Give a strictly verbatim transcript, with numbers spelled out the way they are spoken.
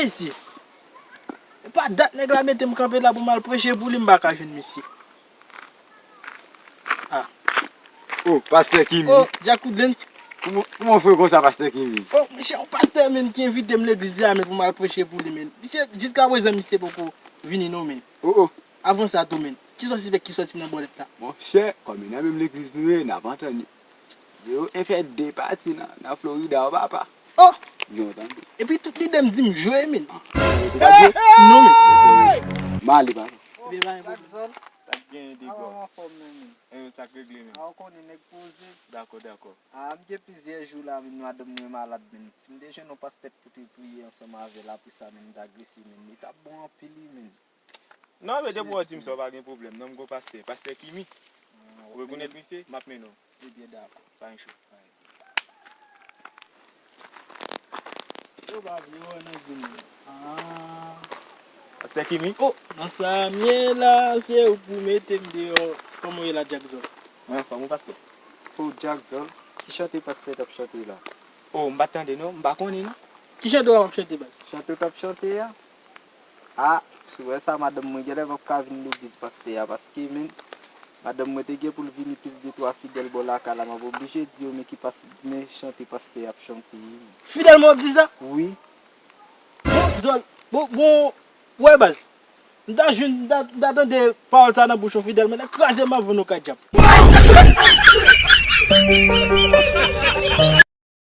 Mesye, e pa dat nèg la mete m kanpe la pou m al preche pou li, m pa ka jwenn misye. Ah. Oh, pastè Kimi. Oh, Jack Woodlands. Kouman, kouman w fè konsa, pastè Kimi? Oh, monchè, yon pastè, men, ki envite m legliz li a, men, pou m al preche pou li, men. Misye, jiska prezan, misye poko vini, non, men. Oh, oh. Avan sa tou, men. Kisa w sispèk ki sòti nan bòlèt la? Monchè, kòm e nan menm legliz nou ye, n ap antann yo. Yo, e fè de pati nan, nan Florida, o papa. Oh! Yo, tande. Epi tout lide m di m jwe, men. Ah, ou pa jwe? Non, men. M ale, papa. Ebyen, pa gen pwoblèm. Sa k genyen, Degò? Awa, m anfòm, men, men. E, sa k regle, men. A, ou konnen nèg poze. Dakò, dakò. A, m gen plizyè jou la, men, madanm mwen malad, men. Si m te jwenn yon pastè pou te priye ansanm avè l, apre sa, men, m ta grese, men. Li t ap bon anpil, wi, men. Non, men depi w di m sa, w pa gen pwoblèm. Non, m gon pastè. Pastè Kimi. Ah, ou rekonèt misye? M ap mennen w. Ebyen, dakò. Pa gen cho. Yo pa vle wè nan zye m. Ah. Pastè Kimi? Oh, nan sa m ye la, se ou pou mete m deyò. Kòman w ye la, Jackson? Mwen anfòm, ou pastè? Oh, Jackson, ki chante pastè t ap chante la? Oh, m pa t tande non, m pa konnen non. Ki chante w ap chante, baz? Chante w t ap chante a? A, si w wè sa, madanm mwen genlè p ap ka vin legliz pastè a, paske, men, madanm mwen te gen pou l vini plis de twa fidèl bò lakay la, m ap oblije di yo, men ki pas, men chante pastè a ap chante. Fidèl mwen w ap di sa? Wi. Bon, zòl, bon, bon, wè baz. M ta jwenn, m ta, m ta tande pawòl sa nan bouch yon fidèl, men nèg kraze m ap vann yon kay dyab.